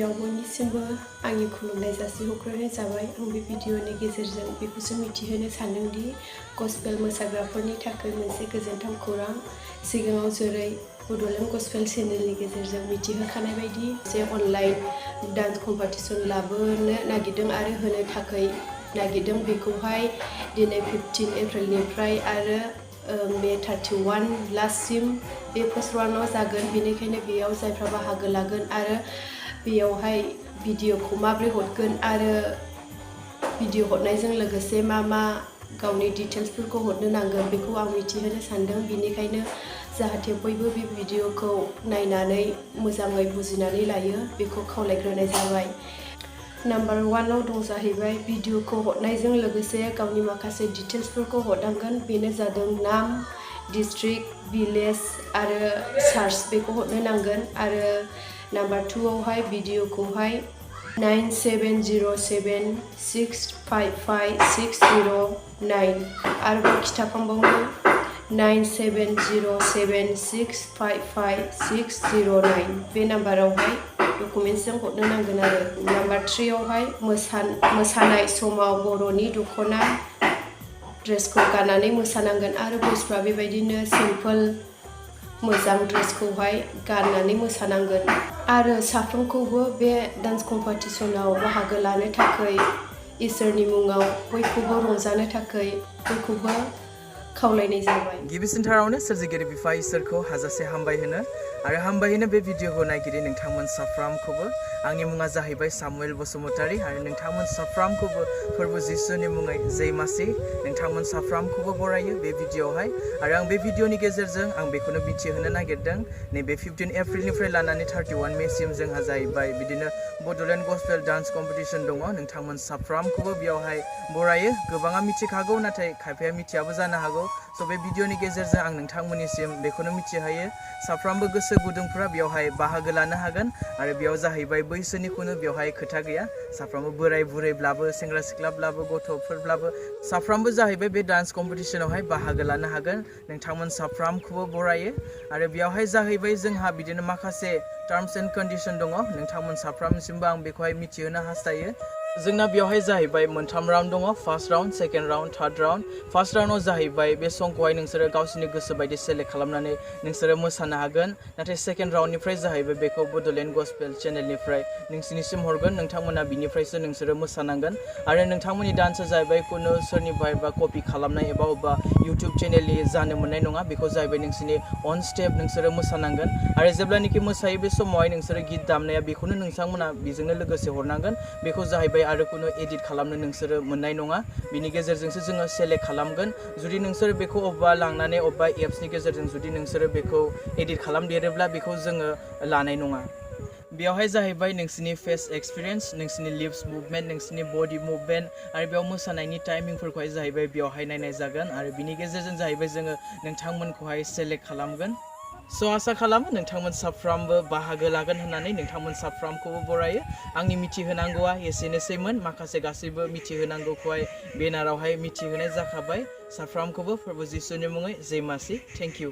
गिबियाव बयनिसिमबो आंनि खुलुमनाय जासिहरग्रोनाय जाबाय। आं बे भिडिअनि गेजेरजों बेखौसो मिथिहोनो सानदोंदि गस्पेल मोसाग्राफोरनि थाखाय मोनसे गोजोनथाव खौरां। सिगाङाव जेरै बड'लेण्ड गस्पेल चेनेलनि गेजेरजों मिथिहोखानाय बायदि जे अनलाइन डान्स कम्पिटिशन लाबोनो नागिरदों आरो होनो थाखाय नागिरदों, बेखौहाय दिनै 15 एप्रिलनिफ्राय आरो मे 31 लास्टसिम बे फार्स्ट राउन्डआव जागोन। बेनिखायनो बेयाव जायफ्रा बाहागो लागोन आरो बेयावहाय भिडिअखौ माबोरै हरगोन आरो भिडिअ हरनायजों लोगोसे मा गावनि डिटेल्सफोरखौ हरनो नांगोन बेखौ आं मिथिहोनो सानदों। बेनिखायनो जाहाथे बयबो बे भिडिअखौ नायनानै मोजाङै बुजिनानै लायो बेखौ खावलायग्रोनाय जाबाय। नाम्बार 1आव दं जाहैबाय भिडिअखौ हरनायजों लोगोसे गावनि माखासे डिटेल्सफोरखौ हरनांगोन। बेनो जादों नाम, डिस्ट्रिक्ट, भिलेज आरो चार्च बेखौ हरनो नांगोन। आरो नाम्बार 2आवहाय भिडिअखौहाय 9707655609 आरोबाव खिथाखांबावनो 9707655609 बे नाम्बारावहाय डकुमेन्ट्सजों हरनो नांगोन। आरो नाम्बार 3आवहाय मोसानाय समाव बर'नि दख'ना ड्रेसखौ गाननानै मोसानांगोन आरो बयसफ्रा बेबायदिनो सिम्पोल मोजां ड्रेसखौहाय गाननानै मोसानांगोन। आरो साफ्रोमखौबो बे डान्स कम्पिटिशनाव बाहागो लानो थाखाय इसोरनि मुङाव बयखौबो रंजानो थाखाय बयखौबो खावलायनाय जाबाय। गिबिसिनथारावनो सोरजिगिरि बिफा इसोरखौ हाजासे हामबायहोनो आरो हामबायहोनो बे भिडिअखौ नायगिरि नोंथांमोन साफ्रामखौबो। आंनि मुङा जाहैबाय सामुएल बसुमतारी आरो नोंथांमोन साफ्रामखौबो फोरबो जिसुनि मुङै जय मासि नोंथांमोन साफ्रामखौबो बरायो बे भिडिअआवहाय। आरो आं बे भिडिअनि गेजेरजों आं बेखौनो मिथिहोनो नागिरदों, नैबे 15 एप्रिलनिफ्राय लानानै 31 मेसिम जोंहा जाहैबाय बिदिनो बड'लेण्ड गस्पेल डान्स कम्पिटिशन दङ। नोंथांमोन साफ्रामखौबो बेयावहाय बरायो। गोबाङा मिथिखागौ नाथाय खायफाया मिथियाबो जानो हागौ। स' बे भिडिअनि गेजेरजों आं नोंथांमोननिसिम बेखौनो मिथिहोयो, साफ्रामबो गोसो गुदुंफ्रा बेयावहाय बाहागो लानो हागोन। आरो बेयाव जाहैबाय बैसोनि खुनु बेवहाय खोथा गैया। साफ्रामबो बोराय बुरैब्लाबो सेंग्रा सिख्लाब्लाबो गथ'फोरब्लाबो साफ्रामबो जाहैबाय बे डान्स कम्पिटिशनावहाय बाहागो लानो हागोन। नोंथांमोन साफ्रामखौबो बरायो। आरो बेयावहाय जाहैबाय जोंहा बिदिनो माखासे टार्म्स एन्ड कन्डिशन दङ। नोंथांमोन साफ्रामसिमबो आं बेखौहाय मिथिहोनो हास्थायो। जोंना बेयावहाय जाहैबाय मोनथाम राउन्ड दङ, first round, second round, third round. First राउन्डआव जाहैबाय बे संखौहाय नोंसोरो गावसोरनि गोसो बायदि सेलेक्ट खालामनानै नोंसोरो मोसानो हागोन। नाथाय सेकेन्ड राउन्डनिफ्राय जाहैबाय बेखौ बड'लेण्ड गस्पेल चेनेलनिफ्राय नोंसिनिसिम हरगोन। नोंथांमोना बिनिफ्रायसो नोंसोरो मोसानांगोन। आरो नोंथांमोननि डान्सआ जाहैबाय खुनु सोरनिफ्राय बा कपि खालामनाय एबा अबेबा इउटुब चेनेलनि जानो मोननाय नङा। बेखौ जाहैबाय नोंसिनि अन स्टेप नोंसोरो मोसानांगोन। आरो जेब्लानाखि मोसायो बे समावहाय नोंसोरो गित दामनाया बेखौनो नोंथांमोना बेजोंनो लोगोसे हरनांगोन। बेखौ जाहैबाय आरो खुनु एडिट खालामनो नोंसोरो मोननाय नङा। बिनि गेजेरजोंसो जोङो सेलेक्ट खालामगोन। जुदि नोंसोरो बेखौ अबेबा लांनानै अबेबा एप्सनि गेजेरजों जुदि नोंसोरो बेखौ एडिट खालामदेरोब्ला बेखौ जोङो लानाय नङा। बेयावहाय जाहैबाय नोंसिनि फेस एक्सपिरियेन्स, नोंसिनि लिप्स मुभमेन्ट, नोंसिनि बडि मुभमेन्ट आरो बेयाव मोसानायनि टाइमिंफोरखौहाय जाहैबाय बेयावहाय नायनाय जागोन। आरो बिनि गेजेरजों जाहैबाय जोङो नोंथांमोनखौहाय सेलेक्ट खालामगोन। स' आसा खालामो नोंथांमोन साफ्रामबो बाहागो लागोन होननानै। नोंथांमोन साफ्रामखौबो बरायो। आंनि मिथिहोनांगौआ एसेनोसैमोन। माखासे गासैबो मिथिहोनांगौखौहाय बेनारावहाय मिथिहोनाय जाखाबाय। साफ्रामखौबो फोरबो जिसुनि मुङै जय मासि। Thank you.